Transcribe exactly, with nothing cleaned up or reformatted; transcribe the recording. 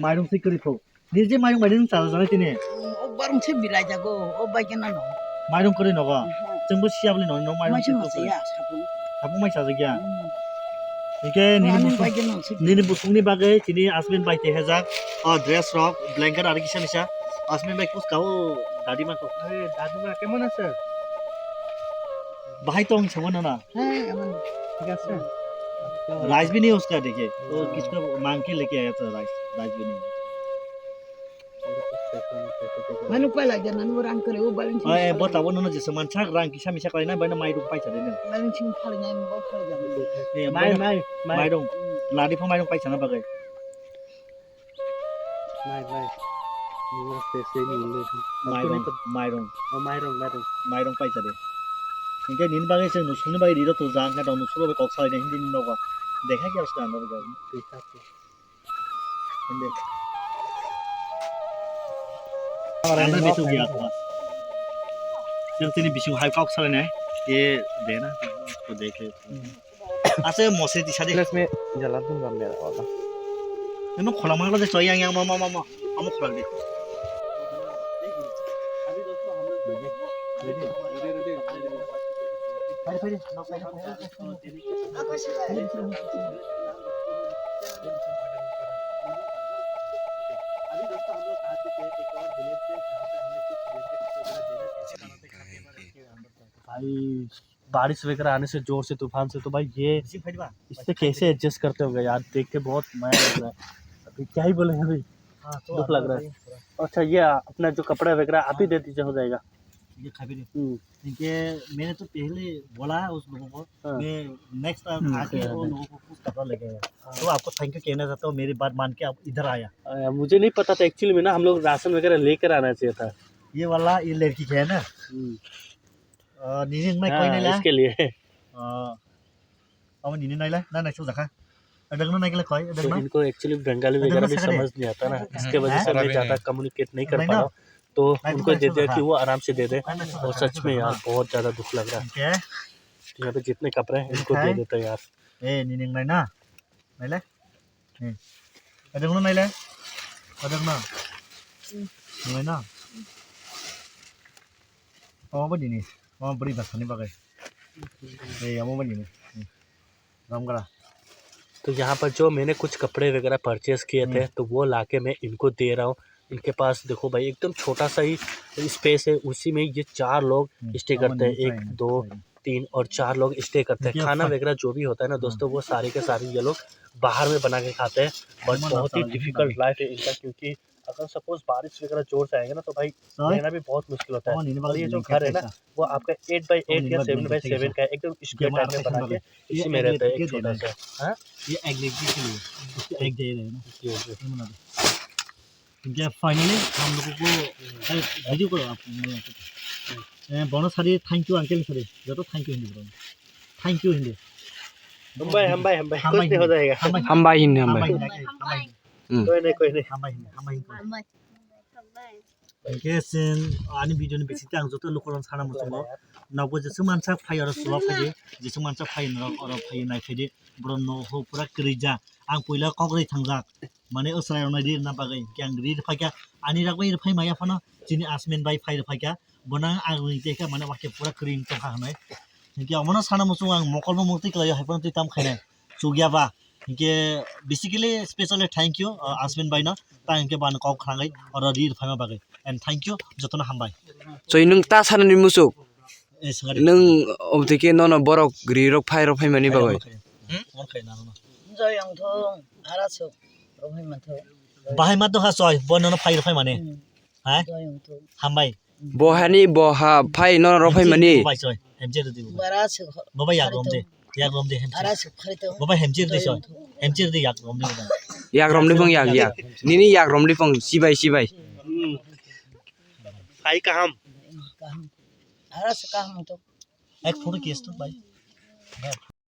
Mairung se kwrwi kho. Nini je mairung bai nung chajak janai tini. O barung se bilai jago, o bai khe nano. Mairung kwrwi nogo. Aha. Chwngbo siya bwlwi no, no mairung Mai se se kwrwi. Masa ya, sabung. Sabung mai chajak ya. Hmm. Hingke nini Ani busung, bai khe no se nini busungni bagwi tini Asmin bai tehejak. O dress rok, blanket ari kisa misa. Asmin bai kus kao dadi ma ko. Hey, dadi ma, kemon acho? Bahai tong chamo na na. Hey, aman. Thik ache. Rice bhi nahi uska dekhe. To kisko mang ke leke aaya tha rice, rice bhi nahi. Manu pai lagi nanu rang kare o balance. Ay, bo tabo nono jesa man chak rang kisa misa kalaina bai na mairung pai chade na. Balance sing phal ngai mo phal jam. Eh, mai, mai, mai. Mairung. Ladi pho mairung pai chana bagai. Mai, mai. Nungno se, se ni nungno. Mairung, mairung. Oh, mairung, mairung. Mairung pai chade. Hingke nini bagwi chwng nusukni bagwi riro to jang khe dong nusuk bai kok salai na hindi ni nogo. Dekha khe aska ano rwgwk. Dekha khe. Hindi. Ano bisu gya to. Chwng tini bisu hai kok salai nai. Ye de na. To dekhe. Ase mose di sade. Plus me jalan tu nggak merah apa. Eno khola mangla de choi yang yang ma ma ma ma. Amo khola de. भाई, बारिश वगैरह आने से, जोर से, तूफान से, तो भाई, ये इससे कैसे एडजस्ट करते होंगे यार, देख के बहुत माया लग रहा है। अभी क्या ही बोले अभी, हाँ, तो दुख लग रहा है। अच्छा, ये अपना जो कपड़ा वगैरह आप ही दे दीजिए, हो जाएगा। ये खा भी नहीं। हम्म। क्योंकि मैंने तो पहले बोला है उस लोगों को, हाँ। मैं नेक्स्ट टाइम हम्म, आके सही बात है। उन लोगों को कुछ कपड़ा लेके आया। हाँ। तो आपको थैंक यू कहना चाहता हूँ, मेरी बात मान के आप इधर आया। आ, मुझे नहीं पता था एक्चुअली में ना, हम लोग राशन वगैरह लेकर आना चाहिए था। ये वाला, ये लड़की का है ना? हम्म। Ah, nini wngnai koi nai la? इसके लिए। Ah, abo nini nai la, na nai sujak kha. Adang no nai kla koi, adang तो no? इनको एक्चुअली बंगाली वगैरह भी समझ नहीं आता ना, इसके वजह से मैं ज़्यादा कम्युनिकेट नहीं कर पा रहा हूँ। तो उनको दे दिया कि वो आराम से दे दे। और सच में यार, बहुत ज़्यादा दुख लग रहा है। Okay. तो यहाँ पे जितने कपड़े हैं, इनको दे देता यार। Eh, nini wngnai na? Nai la? Hmm. Adang no nai la? Adang no? Nai na? Omo ba nini? Omo bwrwi bwsani bagwi. Ei, omo ba nini? Hmm. Ramgara. तो यहाँ पर जो मैंने कुछ कपड़े वगैरह परचेज किए थे, हम्म। तो वो लाके मैं इनको दे रहा हूँ। इनके पास देखो भाई, एकदम छोटा सा ही स्पेस है, उसी में ये चार लोग हम्म, स्टे करते हैं। एक, दो, तीन और चार लोग स्टे करते हैं। खाना वगैरह जो भी होता है ना दोस्तों, वो सारे के सारे ये लोग बाहर में बना के खाते हैं। बट बहुत ही डिफिकल्ट लाइफ है इनका, क्योंकि अगर सपोज बारिश वगैरह जोर से आएगा ना, तो भाई रहना भी बहुत मुश्किल होता है। और ये जो घर है ना, वो आपका एट बाई एट या सेवन बाई सेवन का है, एकदम स्क्वायर टाइप में बना के इसी में रहता है, एक छोटा सा। हाँ? ये एक लेग पीस के लिए, इसको एक दे रहे हैं ना। जी, जी। ये बना दो। ठीक है, फाइनली हम लोगों को, अरे, वीडियो करो आप, ए, बोनो सारी थैंक यू अंकल सारी, जो तो थैंक यू हिंदी बोलो। Thank you Hindi. हम भाई, हम भाई, हम भाई, कुछ नहीं हो जाएगा। हम भाई हिंदी, हम भाई। Hmm. कोई नहीं, कोई नहीं। Hambai, hambai. Hambai. Hingke chwng ani video ni bisingtwi ang joto lukurok sana muchungo. Nogo jeswk mansa phai oro chwla phaidi, jeswk mansa phai norok oro phai nai phaidi. Borok no ho pura kwrwi ja. Ang puila kok rwi thangjak. Mane o chwrai rok nai ri rwna bagwi. Hingke ang ri rwphaikha. Ani rok bai rwphai maya phano chini Asmin bai phai rwphaikha. Bono ang rwngtwi khe mane wakhe pura kwrwi wng tongkha hwnwi. Hinkhe omono sana muchungo ang mokolbo muktwi kwlaio, hai phano twi tam khainai chukya ba. Hinkhe basically specially thank you, uh, Asmin bai no, ta hinkhe bani kok khrangwi oro ri rwphaima bagwi. And thank you, jotono hambai. Choi nwng ta sanani muchuk? Eh, swngari. Nwng obotwi khe nono borok ri rok phai rok phaimani bagwi. Hmm? Omo khai nang no. Joy wngthung, ara suk rok phai manthung. Bahai ma dongkha choi, bo nono phai rok phaimani. Hmm. Hai? Joy wngthung. Hambai. Bohani boha phai no rw phaimani. Bai soi, hemche rwdi bo. Bara se kho-, Bo bai yak rom de. Yak rom de hemche. Bara se khari to. Bo bai hemche rwdi soi. Hemche rwdi yak rom de bo. Yak rom de bang yak yak. Nini yak rom de bang sibai sibai. Hmm. Phai kaham. Kaham. Ara se kaham to. Ek photo kes to bai.